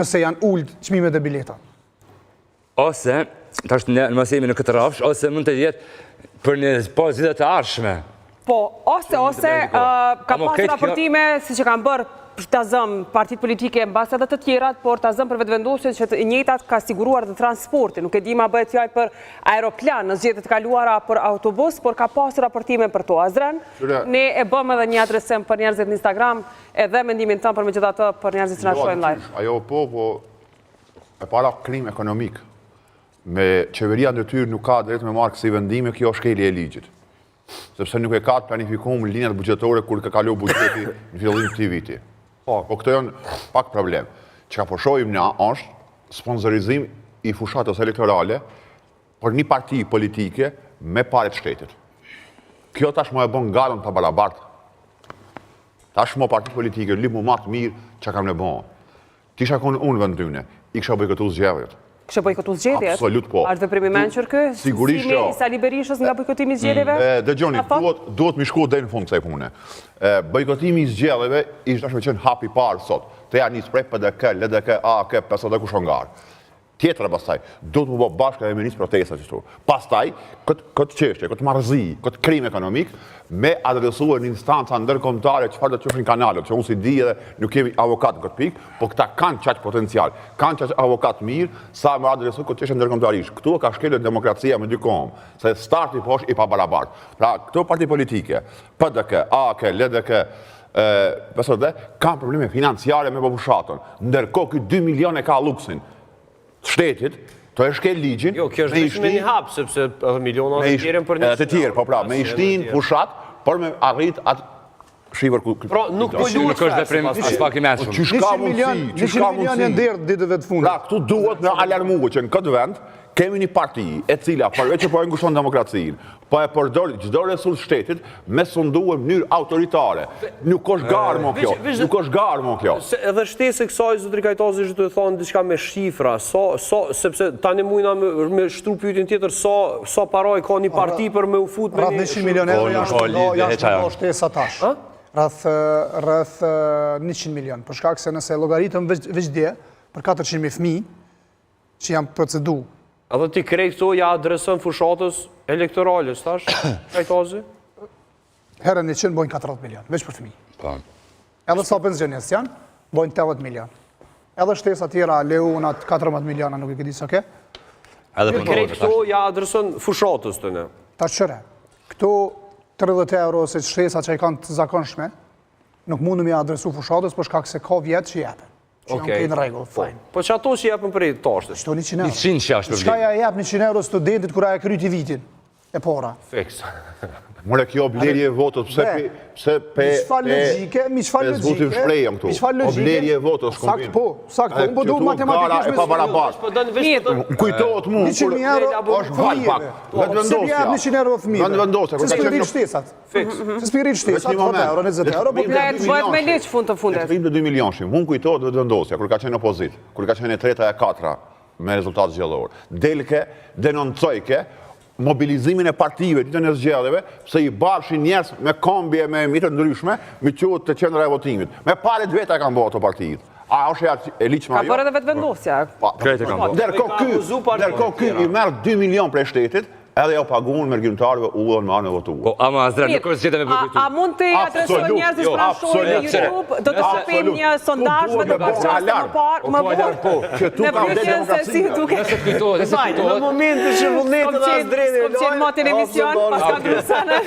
Nëse janë ulë çmimet e biletave. Ose, tash në mos jemi në këtë rrafsh, ose mund të jetë për një po zgjedhje të ardhshme. Po, ose, ose, ka pas raportime, siç e kanë bërë, ta zëmë, partitë politike, mbase edhe të tjerat, por ta zëmë për Vetëvendosjen që të njëjtat ka siguruar dhe transportin. Nuk e di a bëhet fjalë për aeroplan në zgjedhjet e kaluara për autobus, por ka pas raportime për to. Azren, ne e bëmë edhe një adresim për njerëzit në Instagram, Edhe mendimin tënd, por megjithatë për njerëzit që na jo, shohin live. Ajo po, po, e para krim ekonomik. Me qeveria në detyrë nuk ka drejtë me marrë kësi vendime, kjo është shkelje e ligjit. Sepse nuk e ka të planifikum linjat buxhetore kur ka kalu buxheti në fillim të këtij viti. Po, po këto janë pak problem. Çka po shohim na është sponsorizim i fushatës elektorale për një parti politike me pare të shtetit. Kjo tashmë e bon garën të pabarabartë. Tashmë partitë politike lypin ma të mirë çka kanë me bo. T'isha konë unë vend tyne, i kisha bojkotu zgjedhjet. Kishe bojkotu zgjedhjet? Absolut po. A është veprim i mençur ky? Sigurisht jo. I Sali Berishës nga bojkotimi i zgjedhjeve? Mm, dëgjoni, duhet, duhet mi shku deri në fund kësaj pune. Bojkotimi i zgjedhjeve ish dashtë me qenë hapi i parë sot. Të ja nis prej PDK, LDK, AAK, PSD kush o n'garë. Tjetra pastaj, duhet m'u bo bashkë edhe me nis protesta qështu. Pastaj, këtë këtë çështje, këtë marrëzi, këtë krim ekonomik, me adresue në instanca ndërkombëtare çfarëdo qofshin kanalet, që unë s'i di edhe nuk jemi avokat në këtë pikë, po këta kanë qaq potencial, kanë qaq avokat mirë, sa me adresu këtë çështje ndërkombëtarisht. Këtu e ka shkelur demokracia me dy komë, se starti po është i pabarabartë. Pra, këto parti politike, PDK, AAK, LDK, PSD, kanë probleme financiare me bo fushatën. Ndërkohë, ky 2 milion e ka luksin shtetit, tu e shkel ligjin... Jo, kjo është vetëm një hap, sepse edhe miliona të tjerë për një... Të tjerë, po pra, me i shti n'fushatë, por me arrit atë shifër ku... Pra, nuk po luhet Nuk është veprim aspak i mençur. Qysh ka mundësi, qysh ka mundësi. janë derdhë ditëve të fundit. Pra, këtu duhet me alarmu që në këtë vend, kemi një parti e cila përveç që po e ngushton demokracinë, po e përdor çdo resurs shtetit me sundu në mënyrë autoritare. Nuk është garë mo kjo, nuk është garë mo kjo. Se edhe shtesë e kësaj zotri Kajtazi është të thonë diçka me shifra, sa sa sepse tani mujna me, me shtru pyetjen tjetër sa sa para i ka një parti për me u fut me një 100 milion euro janë shpërnda, janë shpërnda shtesa tash. Rreth rreth 100 milion, për shkak se nëse llogaritëm veç veç dje për 400 mijë fëmijë që janë procedu. Edhe ti krejt këto ja adreson fushatës elektorale, tash, Kajtazi? Herë 100 bojnë 40 milion, veç për fëmijë. Po. Edhe sa pensionistë janë, bojnë 80 milion. Edhe shtesa tjera, Leonat, 14 miliona, nuk e di sa ke. Edhe për krejt këto ja adreson fushatës të ne. Ta qëre, këto 30 euro ose shtesa që i kanë të zakonshme, nuk mundëm ja adresu fushatës për shkak se ka vjet që jepen. Që janë krejt në rregull, po. fajn. Po që ato që jepen prej tashtë? Qëto 100 euro. 100 që është Çka ja jep 100 euro studentit kur ai e kryti vitin? E para. Fiks. More kjo blerje e votës, pse pe pse pe Mi çfarë logjike, mi çfarë logjike. Zbutim shprehjen këtu. Mi çfarë logjike. O blerje e votës, Sakt po, sakt po. Unë po du matematikisht me pabarabartë. Po don veç po Më kujtohet mu kur është val pak. Vetëvendosja. Pse 100 euro fëmijëve? Vetëvendosja, kur ka qenë shtesat. Fiks. Se s'pi rrit shtesat, 10 euro, 20 euro, po Le të bëhet me ligj fund të fundit. Le të rrimë te 2 milionshi. Mu kujtohet Vetëvendosja, kur ka qenë opozitë, kur ka qenë e treta e katra me rezultat zgjedhor. Delke, denoncojke mobilizimin e partive ditën e zgjedhjeve, se i barshin njerëz me kombi e me mjete ndryshme, me çu te qendra e votimit. Me pare të veta e kanë bërë ato partitë. A është e ligjshme ajo? Ka bërë edhe Vetëvendosja. Po, Krejt e kanë bërë. Ndërkohë ky, ndërkohë ky i merr 2 milion prej shtetit, Edhe jau paguan mërgimtarëve udhën me ardh me votu. Po, ama Azra, nuk është zgjedhje me bojkotu. A mund të adresohen njerëzit që na shohin në YouTube? Do të hapim një sondazh vetëm pak çaste më parë, më vonë. Po, që tu ka vdekur demokracia. Si duket? Nëse kujtohet, nëse kujtohet. Në momentin që vullnetin dhe Asdreni. S'kom qenë moti në emision, pas ka ndru senet.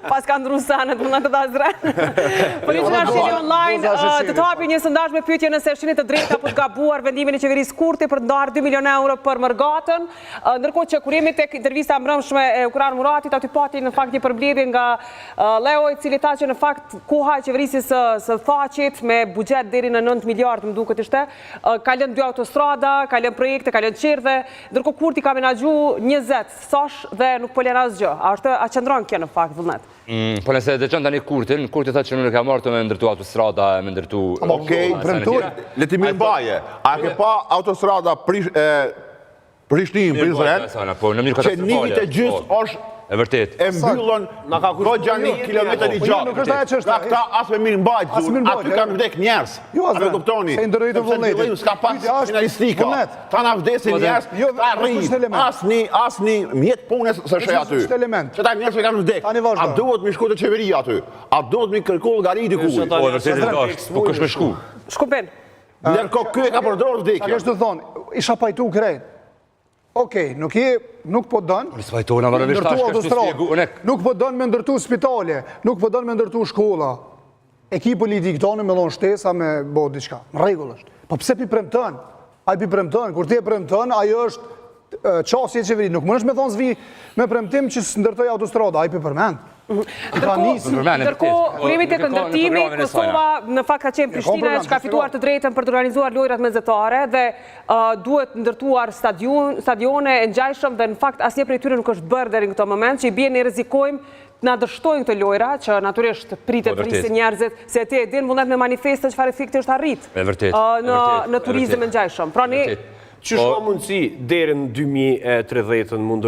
Pas ka ndru senet, më të Azren. Por ju që na shihni online, do të hapim një sondazh me pyetje nëse e shihni të drejtë apo të gabuar vendimin e qeverisë Kurti për të ndarë 2 milionë euro për mërgatën. Ndërkohë që kur jemi tek intervista e mbrëmshme e Ukran Muratit, aty pati në fakt një përmbledhje nga Leo, i cili tha që në fakt koha e qeverisjes së, së Thaçit me buxhet deri në 9 miliard, më duket ishte, ka lënë dy autostrada, ka lënë projekte, ka lënë çerdhe, ndërkohë Kurti ka menaxhu 20 sosh dhe nuk po lën asgjë. A është a qëndron kjo në fakt Vullnet? Mm, po nëse e dëgjon tani Kurtin, Kurti thotë që nuk e ka marrë të me ndërtu autostrada e me ndërtu... Okej, premtoj, le t'i mirëmbaje. A ke pa autostrada Prish, e, Prishtinë, Prizren, po, në mënyrë që një vit e katastrofale. gjysë Po. është E vërtet. E mbyllën goxha një kilometër i po, jo, gjatë. Nuk është ajo çështja. Pra këta as me mirëmbajt, aty kanë vdek njerëz. Jo, A me kuptoni? Se i ndërrojtë vullnetin. S'ka pas sinjalistika. Ta na vdesin Po, njerëz, jo, ta rri, asni, asni mjet pune s'e sheh aty. Është element. Që ta njerëz që kanë vdek. A duhet mi shku te qeveria aty? A duhet mi kërku llogari dikujt? Po, e vërtet është, po kush me shku? Shkupin. Ndërkohë ky e ka përdorur vdekjen. Çka është të thonë, isha pajtu krejt. Okej, nuk je, nuk po don. Po s'pajtona më rëvisht tash kështu shpjegu. Nuk po don me ndërtu spitale, nuk po don me ndërtu shkolla. E ki politikë tonë me dhonë shtesa me bo diçka. Në rregull është. Po pse pi premton? Ai pi premton, kur ti e premton, ajo është qasje e qeverisë. Nuk mundesh me thonë s'vi me premtim që s'ndërtoj autostrada, ai pi përmend. Ndërkohë, kur jemi tek ndërtimi, Kosova në fakt ka qenë Prishtina që ka fituar të drejtën për të organizuar lojrat mesdhetare dhe duhet ndërtuar stadione e ngjajshëm dhe në fakt asnjë prej tyre nuk është bërë deri në këtë moment, që i bie ne rrezikojmë të na dështojnë këto lojra, që natyrisht pritet po, të rrisin njerëzit, se ti e din vullnet me manifeste çfarë efekti është arrit në turizëm e ngjajshëm. Pra ne Qysh ka mundësi deri në 2030-ën mund.